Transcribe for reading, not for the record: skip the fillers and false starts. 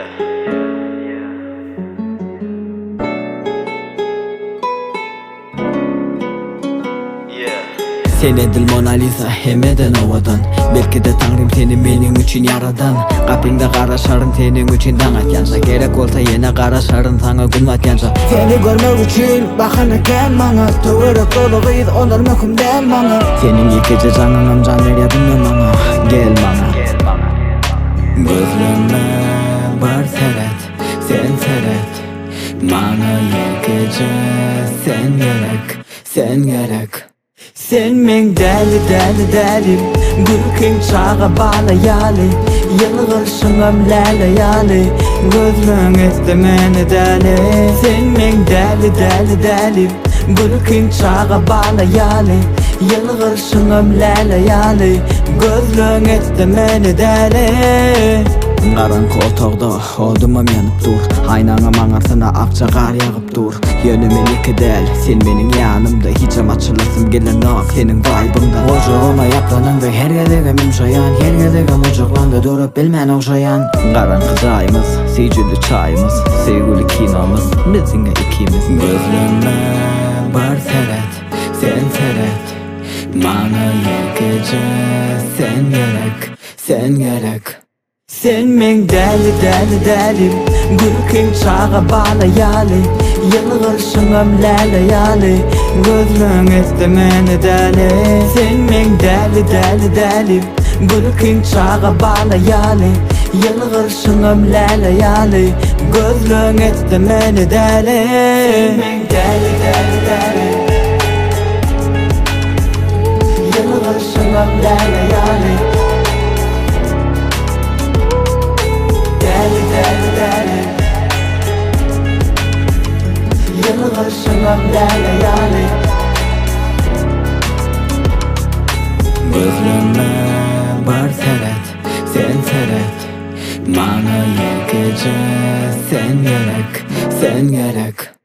Yeah. Yeah. Sen edil Mona Lisa hemmeden owadan Belki-de Taňrym seni meniň üçin ýaradan Gapyňda garaşaryn seniň üçin daň atýança Gerek bolsa ýene garaşaryn saňa gün batýança Seni görmek üçin bahana kän maňa Töwerek doly gyz olar möhüm däl maňa Seniň ýekeje jaňyňam jan berýär günde maňa Gel maňa Gözleme bir seret sen seret Maňa ýekeje sen gerek sen gerek Sen meň däli däli dälim Gülkiň çaga bala ýaly Ýylgyrşyňam läle ýaly Gözleň etdi meni däli Sen meň däli däli dälim Gülkiň çaga bala ýaly Ýylgyrşyňam läle ýaly Gözleň etdi meni däli Garaňky otagda odumam ýanyp dur Aýnaňam aňyrsyna akja gar ýagyp dur Ýöne men ýeke däl, sen meniň ýanymda Hijem açylasym gelenok seniň waýbyňdan Gujagyma ýaplanyňda her gezegem ýumşaýan Her gezegem gujaklaňda durup bilmän ogşaýan Garaňky jaýymyz, süýjüli çaýymyz Söýgüli kinomyz, biz diňe ikimiz Gözleme bir seret, sen seret Maňa ýekeje sen gerek, sen gerek Sen meň däli däli dälim Gülkiň çaga bala ýaly Ýylgyrşyňam läle ýaly Gözleň etdi meni däli Sen meň däli däli dälim Gülkiň çaga bala ýaly Ýylgyrşyňam läle ýaly Gözleň etdi meni däli Sen meň däli däli dälim Ýylgyrşyňam läle ýaly Däli däli däli Ýylgyrşyňam läle ýaly Gözleme bir seret, sen seret Maňa ýekeje sen gerek, sen gerek.